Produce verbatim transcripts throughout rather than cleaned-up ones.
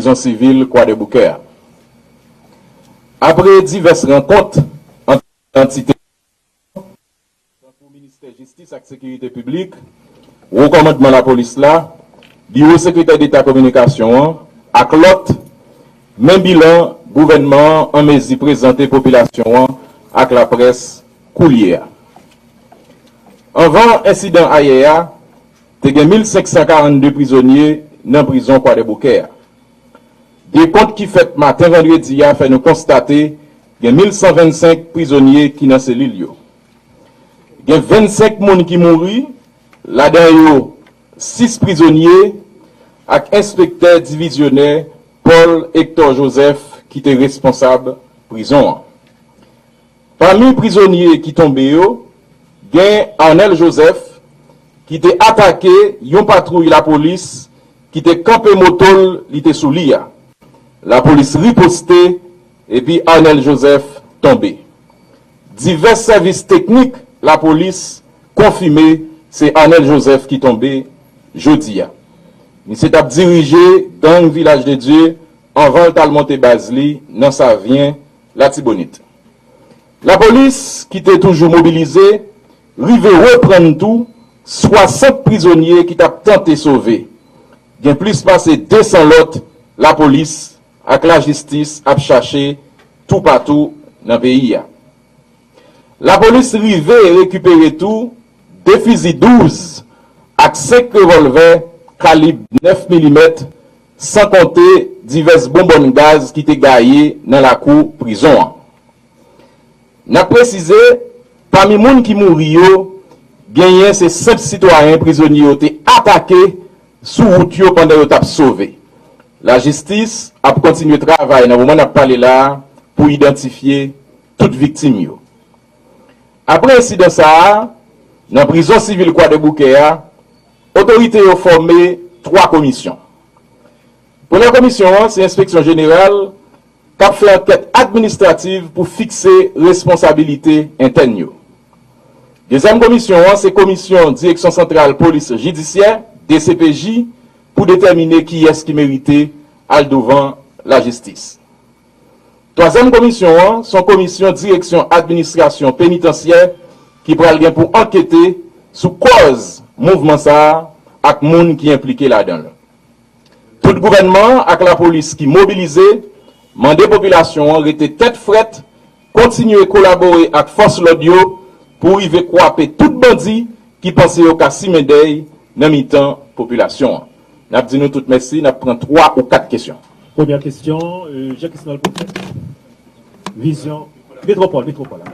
prizon sivil Kwadèboukè a. Apre divès rankont ant antite tankou Ministè Jistis ak Sekirite Piblik, Wo Kòmandman Lapolis la, Biwo Sekretè Deta Kominikasyon an, ak lòt, men bilan gouvènman an an mezi prezante popilasyon an ak laprès koulye a. Anvan ensidan ayè a, te gen mil senk san karannde prizonye nan prizon Kwadèboukè a. Dekont ki fèt maten vandredi a fè nou konstate gen mil san vennsenk prizonye ki nan selil yo. Gen vennsenk moun ki mouri, ladan yo sis prizonye ak enspektè divizyonè Paul Hector Joseph ki te responsab prizon an. Pami prizonye ki tonbe yo, gen Arnel Joseph ki te atake yon patwouy lapolis ki te kanpe moto l li te sou li a. Lapolis riposte epi Arnel Joseph tonbe. Divès sèvis teknik lapolis konfime se Arnel Joseph ki tonbe jodi a. Misye t ap dirije gang Vilaj de Dye anvan l t al monte baz li nan Savyen, Latibonit. Lapolis, ki te toujou mobilize, rive reprann tou swasant prizonye ki t ap tante sove. Gen plis pase de san lòt lapolis ak lajistis ap chache toupatou nan peyi a. Lapolis rive rekipere tou de fizi douz ak senk revòlvè kalib nèf milimèt, san konte divès bonbòn gaz ki te gaye nan lakou prizon an. N ap presize, pami moun ki mouri yo, genyen se senp sitwayen prizonye yo te atake sou wout yo pandan yo t ap sove. Lajistis ap kontinye travay nan moman n ap pale la a pou idantifye tout viktim yo. Apre ensidan sa a, nan prizon sivil Kwadèboukè a, otorite yo fòme twa komisyon. Premyè komisyon an se enspeksyon jeneral k ap fè ankèt administrativ pou fikse responsabilite entèn yo. Dezyèm komisyon an se komisyon Direksyon Santral Polis Jidisyè, D C P J, pou detèmine kiyès ki merite al douvan lajistis. Twazyèm komisyon an se yon komisyon Direksyon Administrasyon Penitansyè ki pral gen pou ankete sou kòz mouvman sa a ak moun ki enplike ladan l. Tout gouvènman an ak lapolis ki mobilize mande popilasyon an rete tèt frèt, kontinye kolabore ak fòs lòd yo pou rive kwape tout bandi ki panse yo ka simen dèy nan mitan popilasyon an. N ap di nou tout mèsi, n ap pran twa ou kat kesyon. Premyè kesyon, euh, Jean Christnol Prophète. Vizyon, Metropole, Metropole.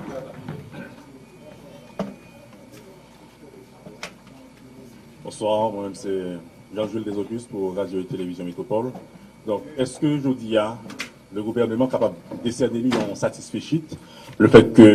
Bonsoir, mwen menm se Jean-Jules Desaucus pou Radio et Télévision Métropole. Donk, èske jodi a, le gouvènman kapab desène li yon satisfechit, le fèt ke,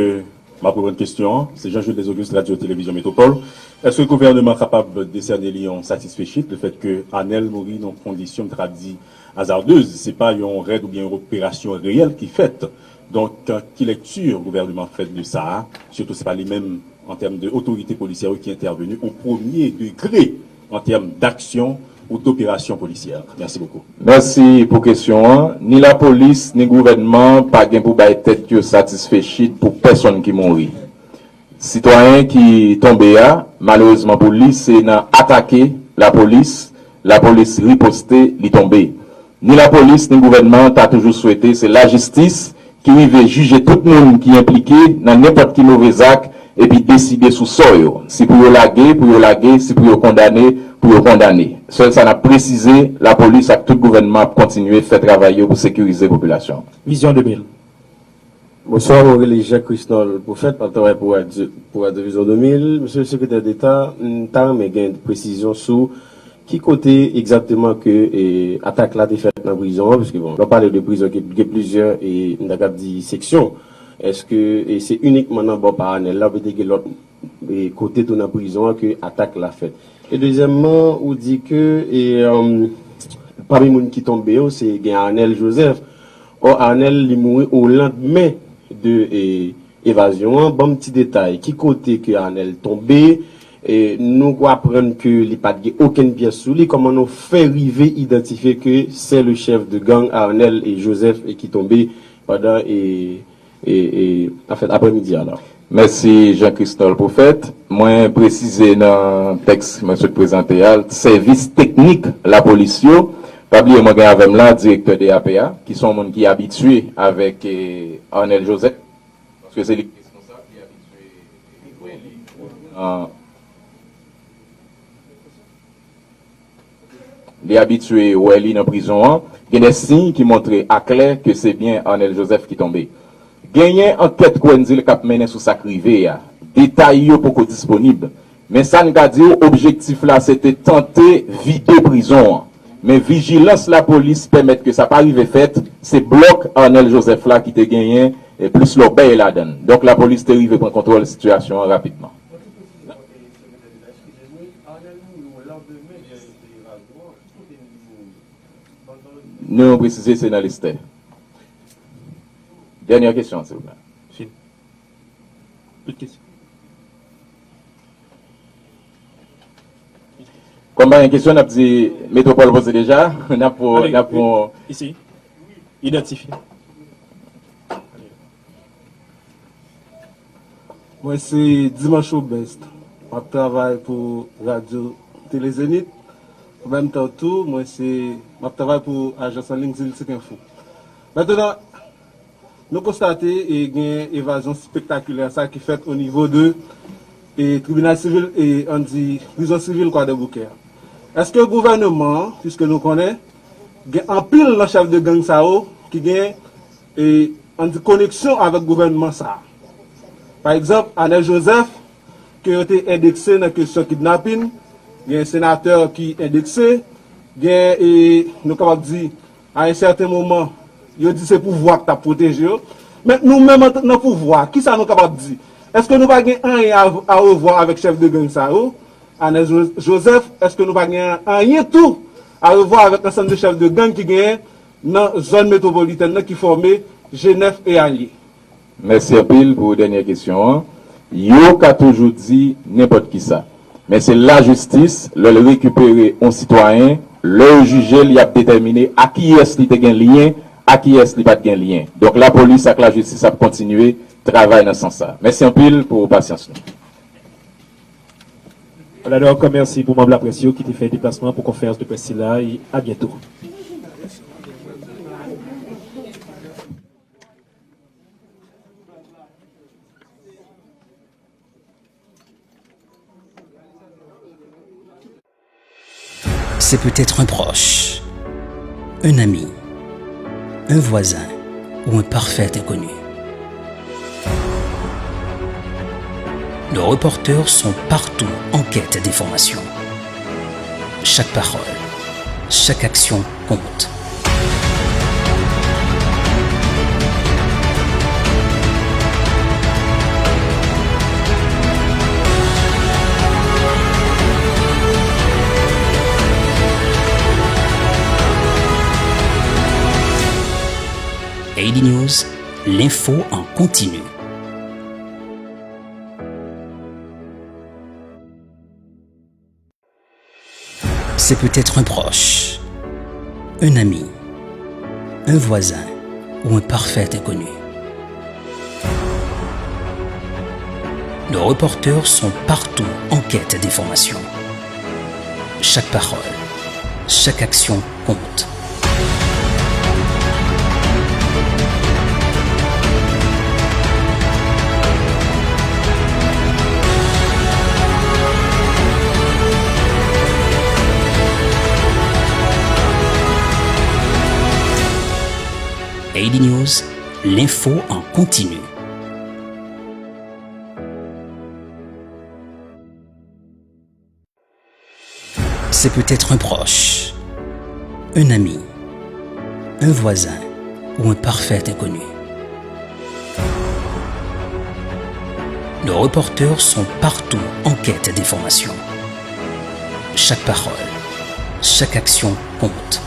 m ap reprann kesyon an, se Jean-Jules Desaucus, Radio Télévision Métropole. Èske gouvènman kapab desène li yon satisfechit, le fèt ke Arnel mouri nan kondisyon, m ta ka di, azardez, se pa yon rèd oubyen yon operasyon reyèl ki fèt. Donk, ki lèkti gouvènman fè de sa a? Sitou se pa li menm, an tèm de otorite polisyè yo ki entèveni o premye degre an tèm d'aksyon ou d'opération policière. Merci beaucoup. Mèsi pou kesyon an. Ni lapolis, ni gouvènman pa gen pou bay tèt yo satisfechit pou pèsonn ki mouri. Sitwayen ki tonbe a, malerezman pou li, se nan atake lapolis, lapolis riposte, li tonbe. Ni lapolis, ni gouvènman an ta toujou swete se lajistis ki rive jije tout moun ki enplike nan nenpòt ki move zak epi deside sou sò yo. Si pou yo lage, pou yo lage, si pou yo kondane, pou yo kondane. Sèl sa n ap presize, lapolis ak tout gouvènman ap kontinye fè travay yo pou sekirize popilasyon an. Vizyon de mil. Bonswa, mwen rele Jean Christnol Prophète, m ap travay pou radyo, pou Radyo Vizyon de mil. Mesye Sekretè Deta, m ta renmen gen presizyon sou ki kote egzakteman ke, e, atak la te fèt nan prizon an, paske, bon, lè w pale de prizon, gen, gen plizyè, e, m ta kab di seksyon. Èske, e, se inikman nan bò pa Arnel la, oubyen te gen lòt, e, kote tou nan prizon an ke atak la fèt? E dezyèmman, ou di ke, e, um, pami moun ki tonbe yo, se gen Arnel Joseph. Ò, Arnel, li mouri o landmen de, e, evazyon an. Ban m ti detay. Ki kote ke Arnel tonbe? E nou aprann ke li pa t gen okenn pyès sou li. Kòman nou fè rive idantifye ke c'est le chef de gang Arnel e Joseph e ki tonbe pandan e, e, e, anfèt, aprèmidi a la? Mèsi, Jean Christol Prophète. Mwen presize nan tèks mwen sot prezante a, sèvis teknik lapolis yo, pa bliye mwen gen avè m la direktè D A P a, ki se yon moun ki abitye avèk, e, Arnel Joseph, paske se li ki responsab, li abitye wè li nan Li abitye wè li nan prizon an. Gen de siy ki montre aklè ke se byen Arnel Joseph ki tonbe. Genyen ankèt Wendyl k ap mennen sou sa k rive a. Detay yo poko disponib. Men sa n ka di w, objektif la se te tante vide prizon an. Men vijilans lapolis pèmèt ke sa pa rive fèt. Se blòk Arnel Joseph la ki te genyen, e, plis lòbèy ladan l. Donk, lapolis te rive pran kontwòl sitiyasyon an rapidman. Nou presize se nan Lestè. Dènyè kesyon, silvouplè. Fin. Tout kesyon. Kòm pa gen kesyon, n ap di Metwopòl poze deja. N ap pran, n ap pran. Isi. Idantifye. Mwen se Dimanche Obest. M ap travay pou Radyo Tele Zenith. An menm tan tou, mwen se, m ap travay pou ajans an liy Ziltik Info. Mentnan, nou konstate e gen evazyon spektakilè sa ki fèt o nivo de e tribinal sivil e ann di prizon sivil Kwadèboukè a. Èske gouvènman an, piske nou konnen gen anpil nan chèf de gang sa yo ki gen e ann di koneksyon avèk gouvènman sa a. Pa egzanp, Arnel Joseph, ke yo te endekse nan kesyon kidnapin, gen senatè ki endekse, gen, e, nou kapab di, a yon sèten moman, yo di se pouvwa k t ap pwoteje yo. Men nou menm antan nan pouvwa, kisa nou kapab di? Èske nou pa gen anyen a, a revwa avèk chèf de gang sa yo? Arnel Jo-, Joseph, èske nou pa gen anyen tou a revwa avèk ansanm de chèf de gang ki genyen nan zòn metwopolitèn nan ki fòme G nèf e alye? Mèsi anpil pou dènyè kesyon an. Yo ka toujou di nenpòt kisa. Men se lajistis, lè l rekipere yon sitwayen, lè yo jije l, y ap detèmine a kiyès li te gen lyen, a kiyès li pa t gen lyen. Donk, lapolis ak lajistis ap kontinye travay nan sans sa. Mèsi anpil pou pasyans nou. Vlador, mèsi pou manm laprès yo ki te fè deplasman pou konferans de près sila, e a byento. C'est peut-être un proche, un ami, un voisin ou un parfait inconnu. Nos reporters sont partout en quête d'informations. Chaque parole, chaque action compte. A D News, l'info en continu. C'est peut-être un proche, un ami, un voisin ou un parfait inconnu. Nos reporters sont partout en quête d'informations. Chaque parole, chaque action compte. A D News, l'info en continu. C'est peut-être un proche, un ami, un voisin ou un parfait inconnu. Nos reporters sont partout en quête d'informations. Chaque parole, chaque action compte.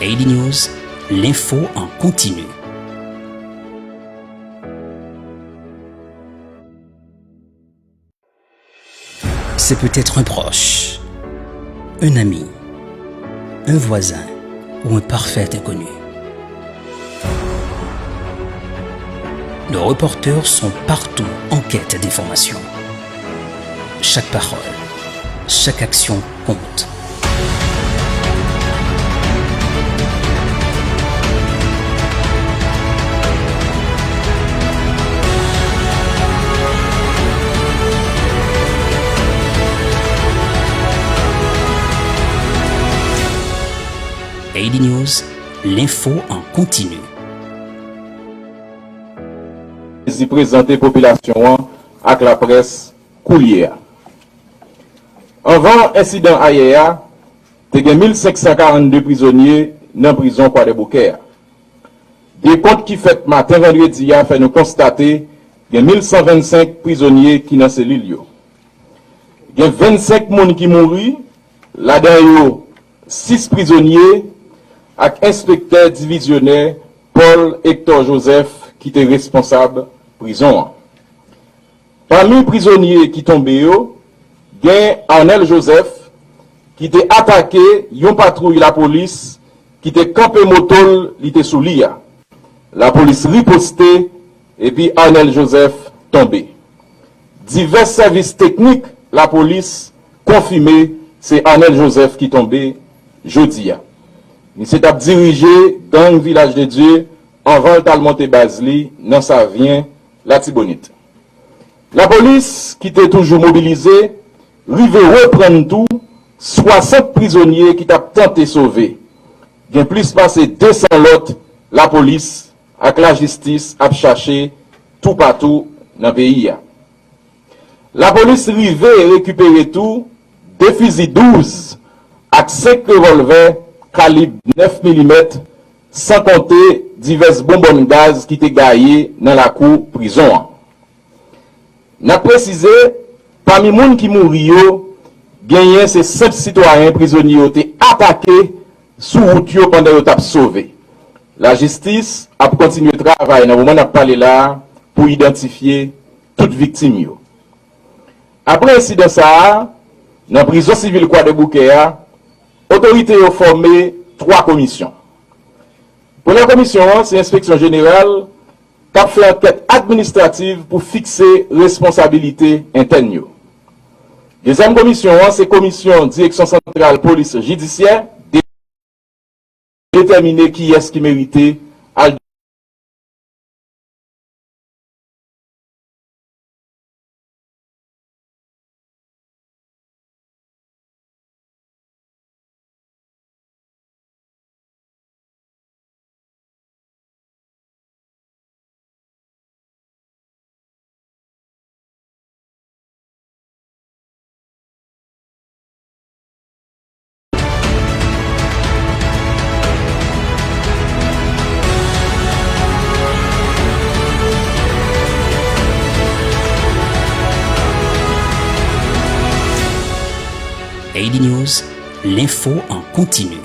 A D News, l'info en continu. C'est peut-être un proche, un ami, un voisin ou un parfait inconnu. Nos reporters sont partout en quête d'informations. Chaque parole, chaque action compte. A D News, l'info en continu. Di prezante popilasyon an ak laprès koulye a. Anvan ensidan ayè a, te gen mil senk san karannde prizonye nan prizon Kwadèboukè a. Dekont ki fèt maten vandredi a fè nou konstate gen mil san vennsenk prizonye ki nan selil yo. Gen vennsenk moun ki mouri, ladan yo sis prizonye ak enspektè divizyonè Paul Hector Joseph ki te responsab prizon an. Pami prizonye ki tonbe yo, gen Arnel Joseph ki te atake yon patwouy lapolis ki te kanpe moto l li te sou li a. Lapolis riposte epi Arnel Joseph tonbe. Divès sèvis teknik lapolis konfime se Arnel Joseph ki tonbe jodi a. Misye t ap dirije gang Vilaj de Dye anvan l t al monte baz li nan Savyen, Latibonit. Lapolis, ki te toujou mobilize, rive reprann tou swasant prizonye ki t ap tante sove. Gen plis pase de san lòt lapolis ak lajistis ap chache toupatou nan peyi a. Lapolis rive rekipere tou de fizi douz ak senk revòlvè kalib nèf milimèt, san konte divès bonbòn gaz ki te gaye nan lakou prizon an. N ap presize, pami moun ki mouri yo, genyen se senp sitwayen prizonye yo te atake sou wout yo pandan yo t ap sove. Lajistis ap kontinye travay nan moman n ap pale la a pou idantifye tout viktim yo. Apre ensidan sa a, nan prizon sivil Kwadèboukè a, otorite yo fòme twa komisyon. Premyè komisyon an se enspeksyon jeneral k ap fè ankèt administrativ pou fikse responsabilite entèn yo. Dezyèm komisyon an se komisyon Direksyon Santral Polis Jidisyè, detèmine kiyès ki merite al A D News, l'info en continu.